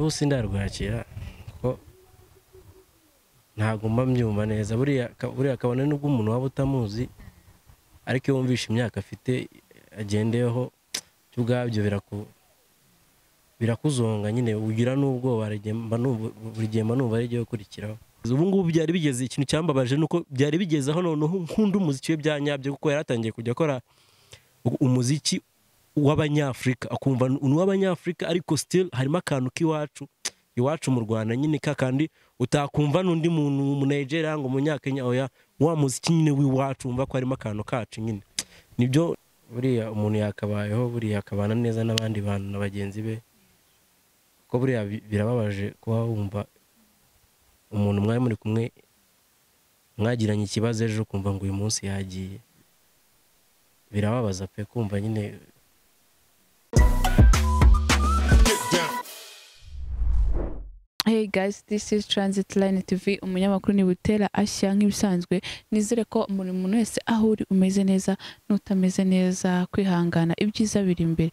N'ubu sindarwakira kuko ntabwo mba mbyumva neza. Buriya kabone n'ubwo umuntu waba utamuzi, ariko iyo wumvishe imyaka afite agendeyeho ubwabyo birakuzonga nyine, ugira n'ubwoba buri gihe mba numva ari igiye gukurikiraho. Ubu ngubu byari bigeze, ikintu cyambabaje nuko byari bigeze aho noneho nkunda umuziki we bya nyabyo, kuko yaratangiye kujya akora umuziki w'abanyafurika, akumva ni uw'abanyafurika ariko still harimo akantu k'iwacu iwacu mu Rwanda nyine, kakandi utakumva n'undi muntu mu Nigeria ngo umunyakenya, oya, wa muziki nyine w'iwacu wumva ko harimo akantu kacu nyine. Nibyo buriya umuntu yakabayeho, buriya akabana neza n'abandi bantu na bagenzi be, kuko buriya birababaje kuba wumva umuntu mwari muri kumwe mwagiranye ikibazo ejo ukumva ngo uyu munsi yagiye. Birababaza pe, kumva nyine. Hey guys, this is Transit Line TV. Umunyamakuru ni Butera Ashya nk'ibisanzwe. Nizere ko buri muntu wese aho uri umeze neza, n'utameze neza kwihangana, ibyiza biri imbere.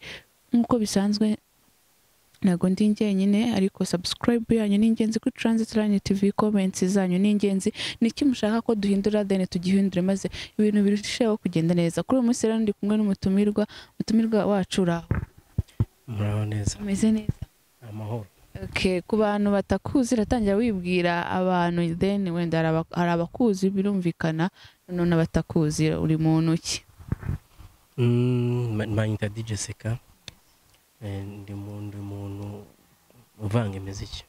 Nk'uko bisanzwe ntabwo ndi njyenyine, ariko subscribe yanyu ni ingenzi kuri Transit Line TV, comments zanyu ni ingenzi. Ni iki mushaka ko duhindura, then tugihindure maze ibintu birusheho kugenda neza. Kuri uyu munsi rero ndi kumwe n'umutumirwa, umutumirwa wacu uraho. Muraho neza. Umeze neza? Amahoro. Okay, ku bantu batakuzi ratangira wibwira abantu, then wenda hari abakuzi birumvikana, none abatakuzi uri muntu ki? Manyita DJ Seka. Ndi muntu uvanga imiziki.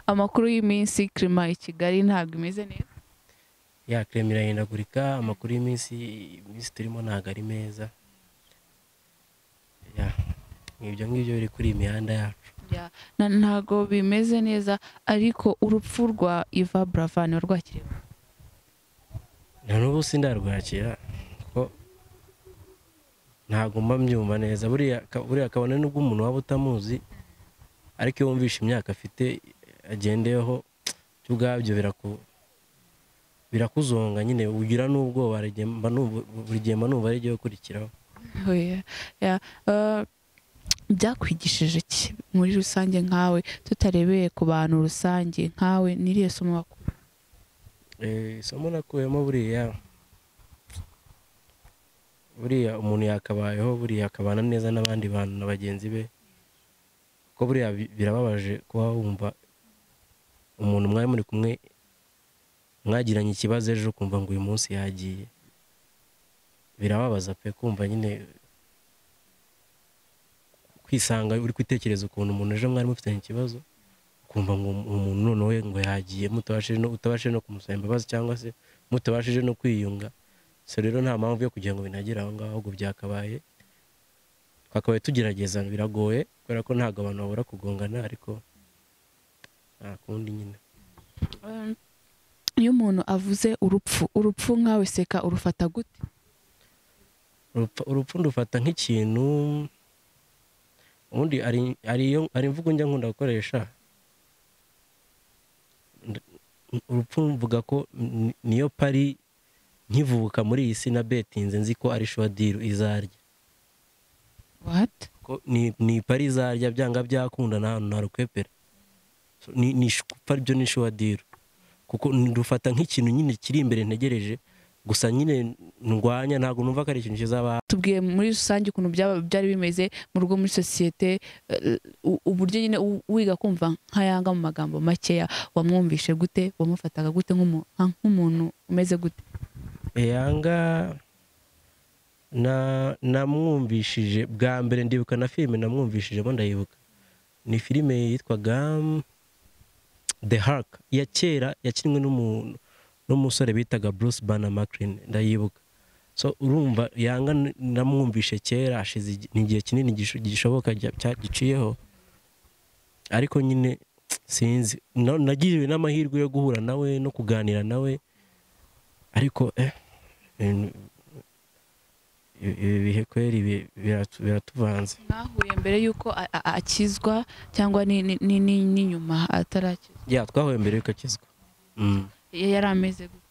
Amakuru y'iminsi, klima i Kigali ntabwo imeze neza. Ya, klima irahindagurika, amakuru y'iminsi, iminsi turimo ntabwo ari meza. Ya, ibyo ngibyo biri kuri imihanda yacu. Ya, ntago bimeze neza, ariko urupfu rwa Yvan Buravan warwakiriye? Na n'ubu sindarwakira kuko ntabwo mba mbyumva neza. Buriya kabone n'ubwo umuntu waba utamuzi, ariko iyo wumvishe imyaka afite agendeyeho ubwabyo birakuzonga nyine, ugira n'ubwoba buri gihe mba numva ari igiye gukurikiraho. Byakwigishije iki muri rusange nkawe, tutarebeye ku bantu rusange nkawe, niriye somo wakuye? Isomo nakuyemo, buriya umuntu yakabayeho, buriya akabana neza n'abandi bantu na bagenzi be, kuko buriya birababaje kuba wumva umuntu mwari muri kumwe mwagiranye ikibazo ejo ukumva ngo uyu munsi yagiye. Birababaza pe, kumva nyine kwisanga uri kwitekereza ukuntu umuntu ejo mwari mufitanye ikibazo, ukumva ngo umuntu noneho ngo yagiye, mutabashije no kumusaba imbabazi cyangwa se mutabashije no kwiyunga. So rero nta mpamvu yo kugira ngo binagere aho ngaho, ahubwo byakabaye twakabaye tugerageza. Biragoye kubera ko ntabwo abantu babura kugongana, ariko nta kundi nyine. Iyo umuntu avuze urupfu, urupfu nkawe Seka urufata gute? Urupfu ndufata nk'ikintu, ubundi ari imvugo njya nkunda gukoresha. Urupfu mvuga ko niyo pari nkivuka muri iyi si na betinze nzi ko ari sure deal izarya. What? Ko ni pari izarya byanga byakunda, nta hantu narukwepera. Ni byo ni sure deal, kuko ndufata nk'ikintu nyine kiri imbere ntegereje gusa nyine ndwanya, ntabwo numva ko ari ikintu kizaba. Tubwiye muri rusange ukuntu byari bimeze mu rugo, muri sosiyete, uburyo nyine wiga kumva nka Yanga mu magambo makeya, wamwumvishe gute, wamufataga gute nk'umuntu umeze gute? Yanga namwumvishije bwa mbere, ndibuka na filime namwumvishijemo, ndayibuka, ni filime yitwaga The Hulk ya kera, yakinwe n'umusore bitaga Bruce Banner McLean, ndayibuka. So urumva Yanga namwumvishe kera, ashize igihe kinini gishoboka giciyeho, ariko nyine sinzi, nagiriwe n'amahirwe yo guhura nawe no kuganira nawe, ariko ibi bihe kweri biratuvanze. Mwahuye mbere yuko akizwa cyangwa ni nyuma atarakizwa? Ya, twahuye mbere yuko akizwa. Yari ameze gute?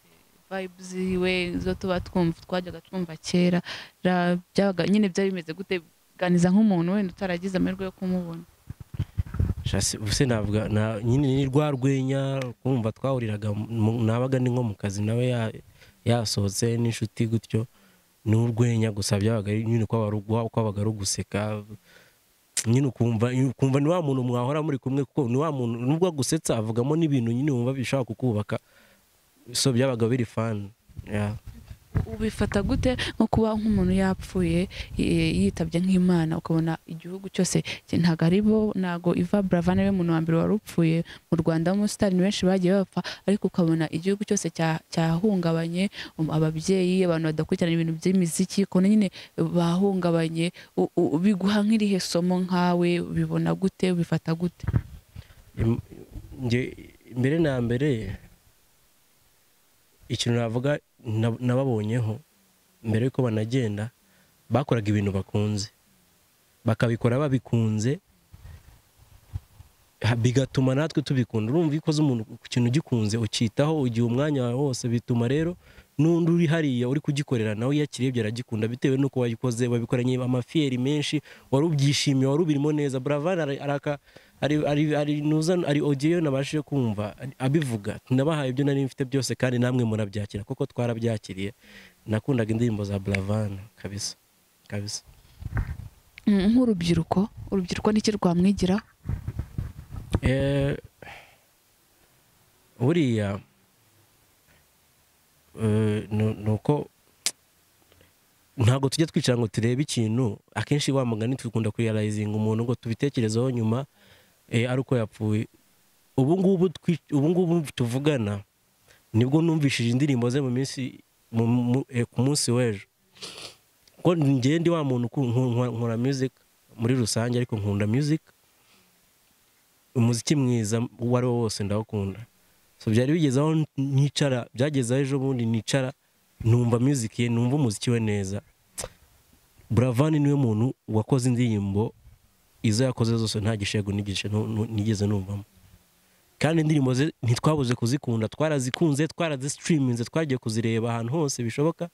Vibes we zo tuba twumva, twajyaga twumva kera, byabaga nyine byari bimeze gute? Ganiza nk'umuntu wenda utaragize amahirwe yo kumubona. Ubuse navuga nyine ni rwa rwenya, kumva twahuriraga, nabaga ni nko mu kazi nawe yasohotse n'inshuti gutyo, ni urwenya gusa byabaga nyine kwabaga ari uguseka nyine, ukumva ni wa muntu mwahora muri kumwe, kuko ni wa muntu nubwo agusetsa avugamo n'ibintu nyine wumva bishobora kukubaka, so byabaga biri fun. Ubifata gute nko kuba nk'umuntu yapfuye yitabye nk'Imana, ukabona igihugu cyose ntago ari bo, ntago Yvan Buravan we muntu wa mbere wari upfuye mu Rwanda, umusitari ni benshi bagiye bapfa, ariko ukabona igihugu cyose cyahungabanye, ababyeyi, abantu badakurikirana ibintu by'imiziki, ukabona nyine bahungabanye, biguha nk'irihe somo nkawe, ubibona gute, ubifata gute? Mbere na mbere ikintu navuga nababonyeho mbere yuko banagenda, bakoraga ibintu bakunze, bakabikora babikunze, bigatuma natwe tubikunda. Urumva iyo ukoze umuntu ku kintu ugikunze ukitaho ugihe umwanya wawe wose, bituma rero n'undi uri hariya uri kugikorera nawe iyo akirebye aragikunda, bitewe n'uko wayikoze, wabikoranye amafiyeri menshi, wari ubyishimiye, wari ubirimo neza. Buravan ari audio nabashije kumva abivuga, nabahaye ibyo nari mfite byose kandi namwe murabyakira kuko twarabyakiriye. Nakundaga indirimbo za Buravan kabisa kabisa. Nk'urubyiruko, urubyiruko niki rwamwigira? Buriya nuko ntabwo tujya twicara ngo turebe ikintu, akenshi wa mugani dukunda kurealizinga umuntu ngo tubitekerezeho nyuma ari uko yapfuye. Ubu ngubu tuvugana nibwo numvishije indirimbo ze mu minsi ku munsi w'ejo, ko njye ndi wa muntu nkora music muri rusange, ariko nkunda music, umuziki mwiza uwo ari wo wose ndawukunda. So byari bigeze aho nicara, byageze ejo bundi nicara numva music ye, numva umuziki we neza. Buravan niwe muntu wakoze indirimbo izo yakoze zose nta gishego n'igice nigeze numvamo, kandi indirimbo ze ntitwabuze kuzikunda, twarazikunze, twarazistreaminze, twagiye kuzireba ahantu hose bishoboka,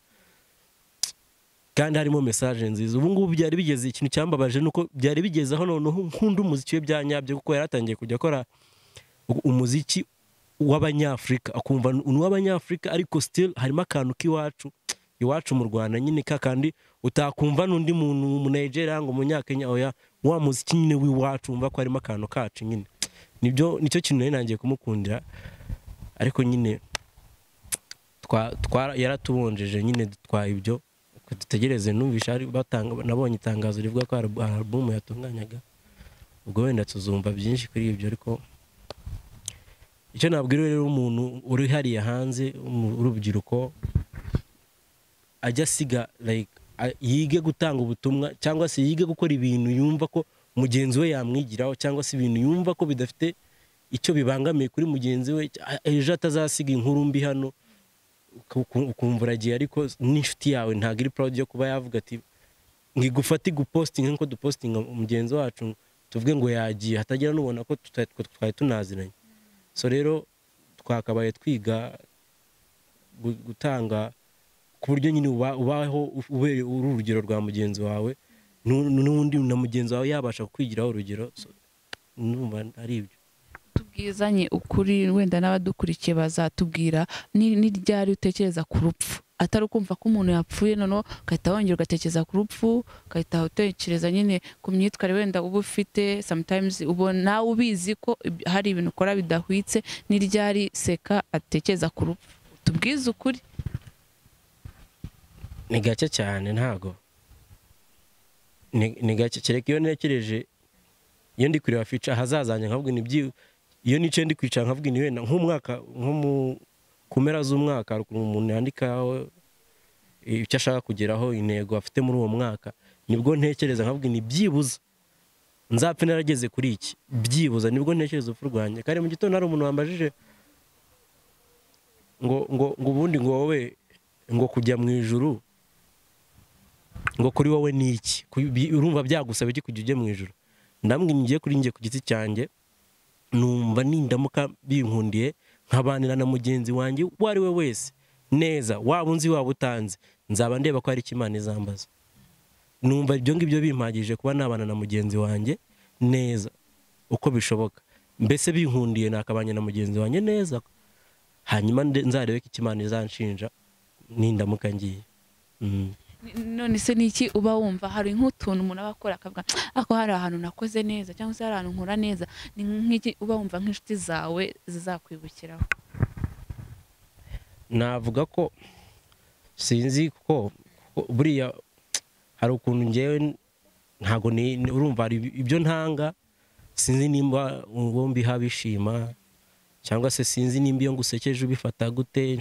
kandi harimo message nziza. Ubu ngubu byari bigeze, ikintu cyambabaje nuko byari bigeze aho noneho nkunda umuziki we bya nyabyo, kuko yaratangiye kujya akora umuziki w'abanyafrika, akumva ni uw'abanyafrika ariko still harimo akantu k'iwacu, iwacu mu Rwanda nyine, kakandi utakumva n'undi muntu mu Nigeria ngo umunyakenya, oya, wa muziki nyine w'iwacu umva ko harimo akantu kacu nyine. Nibyo nicyo kintu nari nangiye kumukundira, ariko nyine yaratubonjeje nyine, dutwaye ibyo dutegereze. Numvisha ari batanga, nabonye itangazo rivuga ko album yatunganyaga, ubwo wenda tuzumva byinshi kuri ibyo. Ariko icyo nabwira rero umuntu uri hariya hanze, urubyiruko, ajya asiga like yige gutanga ubutumwa, cyangwa se yige gukora ibintu yumva ko mugenzi we yamwigiraho, cyangwa se ibintu yumva ko bidafite icyo bibangamiye kuri mugenzi we, ejo atazasiga inkuru mbi hano ukumva uragiye, ariko n'inshuti yawe ntabwo iri proud yo kuba yavuga ati ngigufate gupostinga nkuko dupostinga mugenzi wacu, tuvuge ngo yagiye, hatagira n'ubona ko twari tunaziranye. So rero twakabaye twiga gutanga ku buryo nyine ubaho uri urugero rwa mugenzi wawe, n'undi na mugenzi wawe yabasha kukwigiraho urugero. Ndumva ari ibyo. Tubwizanye ukuri, wenda n'abadukurikiye bazatubwira ni ryari utekereza ku rupfu, atari ukumva ko umuntu yapfuye noneho ugahita wongera ugatekereza ku rupfu, ugahita utekereza nyine ku myitwarire wenda uba ufite, sometimes ubona ubizi ko hari ibintu ukora bidahwitse. Ni ryari Seka atekereza ku rupfu? Tubwize ukuri. Ni gake cyane, ntago ni gake, kereka iyo ntekereje, iyo ndi kureba feature ahazazanye nkavuga ni iyo nicaye ndi kwicara nkavuga ni wenda nk'umwaka, nko mu kumera z'umwaka umuntu yandikaho icyo ashaka kugeraho, intego afite muri uwo mwaka, nibwo ntekereza nkavuga ni byibuza nzapfe narageze kuri iki, byibuza nibwo ntekereza urupfu rwanjye. Kandi mu gitondo hari umuntu wambajije ngo ngo ngo ubundi ngo wowe ngo kujya mu ijuru ngo kuri wowe ni iki, urumva byagusaba iki kujya ujye mu ijuru? Ndambwira ngiye kuri njye ku giti cyanjye, numva nindamuka binkundiye nkabanira na mugenzi wanjye uwo ari we wese neza, waba unzi waba utanzi, nzaba ndeba ko hari icyo Imana izambaza. Numva ibyo ngibyo bimpagije kuba nabana na mugenzi wanjye neza. uko bishoboka. Mbese binkundiye nakabanye na mugenzi wanjye neza, hanyuma nzarebe ko Imana izanshinja nindamuka ngiye. None se niki uba wumva hari nk'utuntu umuntu aba akora akavuga ako hari ahantu nakoze neza cyangwa se hari ahantu nkora neza, ni nk'iki uba wumva nk'inshuti zawe zizakwibukiraho? Navuga ko sinzi kuko buriya hari ukuntu ngewe ntago ni urumva hari ibyo ntanga, sinzi nimba uwo mbiha bishima cyangwa se sinzi nimba iyo ngusekeje ubifata gute.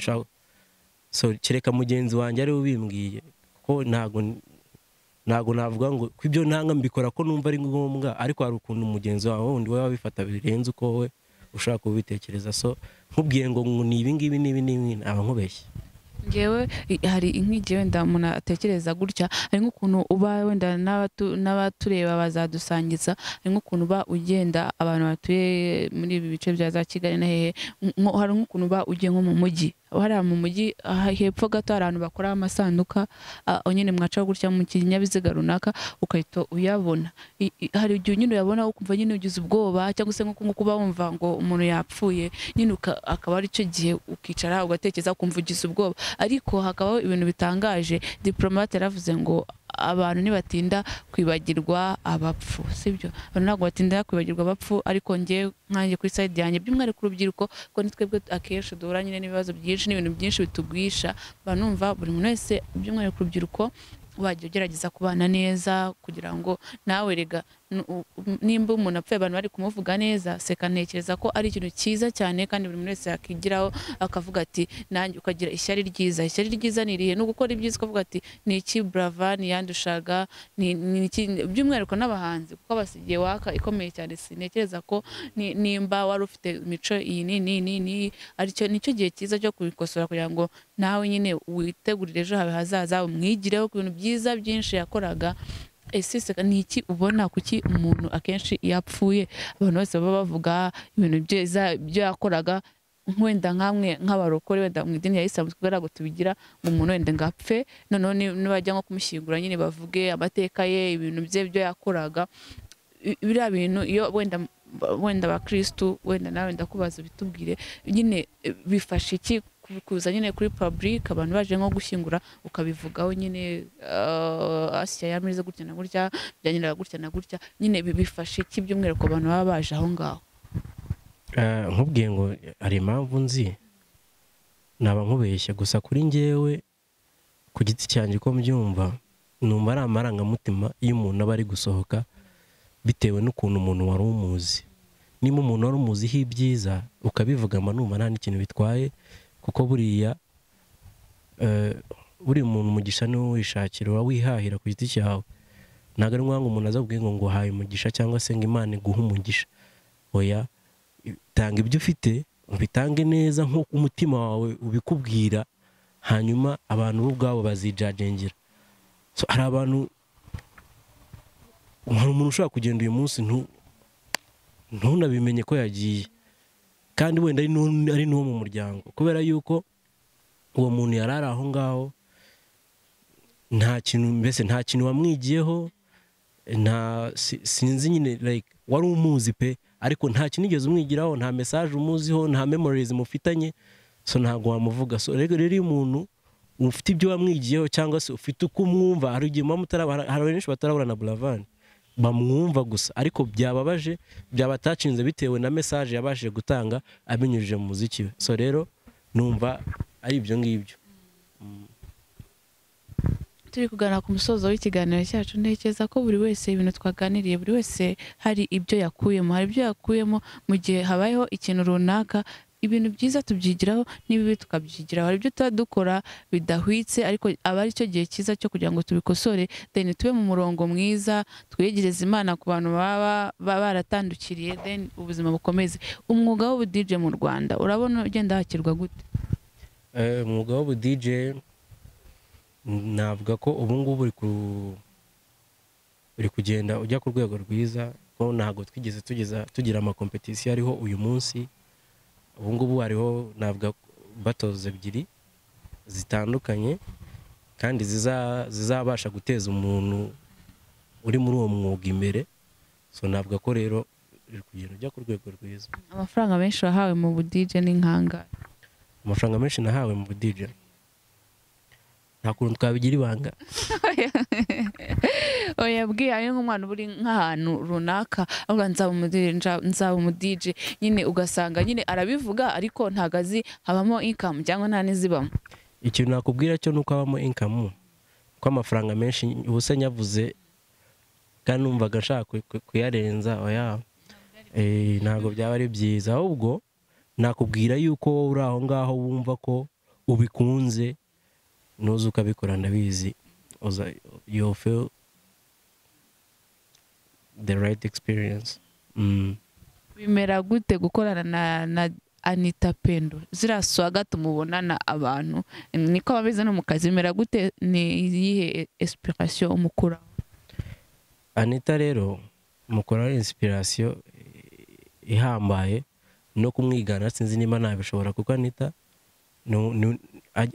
So kereka mugenzi wanjye ari ubimbwiye, ko ntago navuga ngo ibyo ntanga mbikora ko numva ari ngombwa, ariko hari ukuntu mugenzi wawe wundi we wabifata birenze uko wowe ushaka kubitekereza. So nkubwiye ngo ni ibi ngibi n'ibi n'ibi aba nkubeshye. Ngewe hari nk'igihe wenda umuntu atekereza gutya, hari nk'ukuntu uba wenda n'abatureba bazadusangiza, hari nk'ukuntu uba ugenda abantu batuye muri ibi bice bya za Kigali na hehe, hari nk'ukuntu uba ugiye nko mu mujyi, hariya mu mujyi hepfo gato hari abantu bakora amasanduka nyine mwaca gutya mu kinyabiziga runaka ukahita uyabona. Hari igihe nyine uyabona ukumva nyine ugize ubwoba, cyangwa se nko kuba wumva ngo umuntu yapfuye nyine akaba ari cyo gihe ukicara ugatekereza ukumva ugize ubwoba. Ariko hakabaho ibintu bitangaje, Diplomate yaravuze ngo abantu ntibatinda kwibagirwa abapfu, sibyo? Abantu ntabwo batinda kwibagirwa abapfu, ariko nge nkanjye kuri side yanjye by'umwihariko urubyiruko, ko ni twebwe akenshi duhura nyine n'ibibazo byinshi n'ibintu byinshi bitugwisha, banumva buri muntu wese by'umwihariko urubyiruko wajya ugerageza kubana neza kugira ngo nawe rega nimba umuntu apfuye abantu bari kumuvuga neza, seka ntekereza ko ari ikintu cyiza cyane kandi buri muntu wese yakigiraho akavuga ati nanjye, ukagira ishyari ryiza. Ishyari ryiza ni irihe? No gukora ibyiza ukavuga ati ni iki Buravan yandushaga, ni iki, by'umwihariko n'abahanzi kuko basigiye waka ikomeye cyane. Sintekereza ko nimba wari ufite imico iyi ni ni ni ni aricyo nicyo gihe cyiza cyo kubikosora kugira ngo nawe nyine witegurire ejo hawe hazaza, umwigireho ku bintu byiza byinshi yakoraga. Ese ni iki ubona kuki umuntu akenshi yapfuye abantu bose baba bavuga ibintu byiza byo yakoraga, wenda nkamwe nk'abarokore wenda mu idini ya Islam twebwe ntabwo tubigira ngo umuntu wenda ngapfe noneho nibajya nko kumushyingura nyine bavuge amateka ye, ibintu bye byo yakoraga, biriya bintu iyo wenda abakristu wenda nawe ndakubaza bitubwire nyine bifasha iki kuza nyine kuri public abantu baje nko gushyingura ukabivugaho nyine Assia yameze gutya na gutya byanyiraga gutya na gutya, nyine bifasha iki by'umwihariko abantu baba baje aho ngaho? Nkubwiye ngo hari impamvu nzi naba nkubeshya, gusa kuri njyewe ku giti cyanjye ko mbyumva numva ari amarangamutima iyo umuntu aba ari gusohoka bitewe n'ukuntu umuntu wari umuzi. Niba umuntu wari umuziho ibyiza ukabivuga numva nta n'ikintu bitwaye, kuko buriya buri muntu umugisha niwo wishakira, uba wihahira ku giti cyawe. Ntabwo ari ngombwa ngo umuntu aza kubwira ngo nguhaye umugisha cyangwa se ngo Imana iguhe umugisha. Oya, tanga ibyo ufite ubitange neza nk'uko umutima wawe ubikubwira, hanyuma abantu bo ubwabo bazijajengera. So hari abantu, hari umuntu ushobora kugenda uyu munsi ntunabimenye ko yagiye, kandi wenda ari n'uwo mu muryango, kubera yuko uwo muntu yari ari aho ngaho nta kintu, mbese nta kintu wamwigiyeho, nta sinzi nyine like wari umuzi pe, ariko nta kintu nigeze umwigiraho, nta message umuziho, nta memories mufitanye, so ntago wamuvuga. So rero iyo umuntu ufite ibyo wamwigiyeho cyangwa se ufite uko umwumva, hari igihe hari benshi batarabura na Buravan bamwumva gusa, ariko byababaje byabatacinze bitewe na message yabashije gutanga abinyujije mu muziki we. So rero numva ari ibyo ngibyo. Turi kugana ku musozo w'ikiganiro cyacu, ntekereza ko buri wese ibintu twaganiriye buri wese hari ibyo yakuyemo, hari ibyo yakuyemo mu gihe habayeho ikintu runaka. Ibintu byiza tubyigiraho n'ibibi tukabyigiraho, hari ibyo tuba dukora bidahwitse ariko aba ari cyo gihe cyiza cyo kugira ngo tubikosore, then tube mu murongo mwiza, twegereze Imana ku bantu baba baratandukiriye, then ubuzima bukomeze. Umwuga w'ubu DJ mu Rwanda urabona ugenda hakirwa gute? Umwuga w'ubu DJ navuga ko ubu ngubu uri kugenda ujya ku rwego rwiza, ko ntabwo twigeze tugira amakompetisiyo ariho uyu munsi. Ubu ngubu hariho navuga battles ebyiri zitandukanye kandi zizabasha guteza umuntu uri muri uwo mwuga imbere. So navuga ko rero Uri kugenda ujya ku rwego rwiza. Amafaranga menshi wahawe mu bu DJ ni nk'angahe? Amafaranga menshi nahawe mu bu DJ, nta kuntu twabigira ibanga. Oya, bwiye ari nk'umwana uba uri nk'ahantu runaka avuga nzaba umu DJ, nzaba umu DJ nyine, ugasanga nyine arabivuga ariko ntabwo azi habamo income cyangwa nta n'izibamo. Ikintu nakubwira cyo ni uko habamo income, ko amafaranga menshi ubu se nyavuze kandi numvaga nshaka kuyarenza, oya, ntabwo byaba ari byiza. Ahubwo nakubwira yuko wowe uri aho ngaho wumva ko ubikunze, nuza ukabikora, ndabizi you feel the right experience. Bimera gute gukorana na Anita Pendo? Ziriya swaga tumubonana abantu niko bameze no mu kazi, bimera gute? Ni iyihe inspiration umukuraho? Anita rero mukora inspiration ihambaye, no kumwigana sinzi niba nabishobora, kuko Anita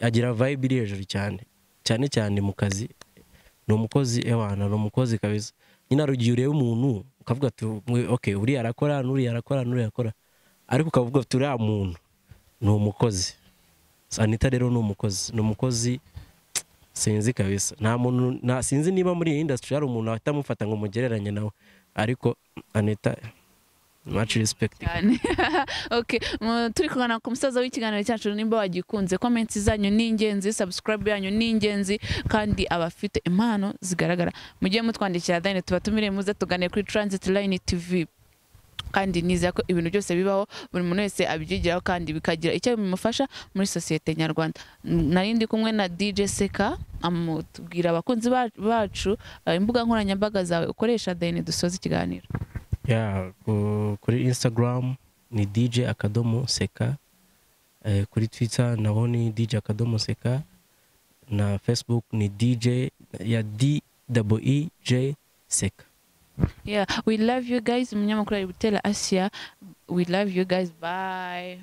agira vibe iri hejuru cyane cyane cyane mu kazi. Ni umukozi, ewana, ni umukozi kabisa. Nyine hari igihe ureba umuntu ukavuga ati: "Okay, uriya arakora, n'uriya arakora, n'uriya arakora," ariko ukavuga ati: "Uriya muntu ni umukozi." So, Anita rero ni umukozi, ni umukozi, sinzi kabisa, nta muntu sinzi niba muri iyi industry hari umuntu wahita amufata ngo mugereranye nawe, ariko Anita, much respect. Cyane. Okay, turi kugana ku musozo w'ikiganiro cyacu. Nimba wagikunze, comments zanyu ni ingenzi, subscribe yanyu ni ingenzi, kandi abafite impano zigaragara mujye mutwandikira, then tubatumire muze tugane kuri Transit Line TV. Kandi nizera ko ibintu byose bibaho, buri muntu wese abyigiraho kandi bikagira icyo bimufasha muri sosiyete nyarwanda. Nari ndi kumwe na DJ Seka, amutubwira abakunzi bacu imbuga nkoranyambaga zawe ukoresha, then dusoze ikiganiro. Yeah, kuri Instagram ni DJ.Seka, kuri Twitter naho ni DJ.Seka, na Facebook ni DJ ya D E J Seka. Yeah, we love you guys. Umunyamakuru ari Butera Asia. We love you guys. Bye.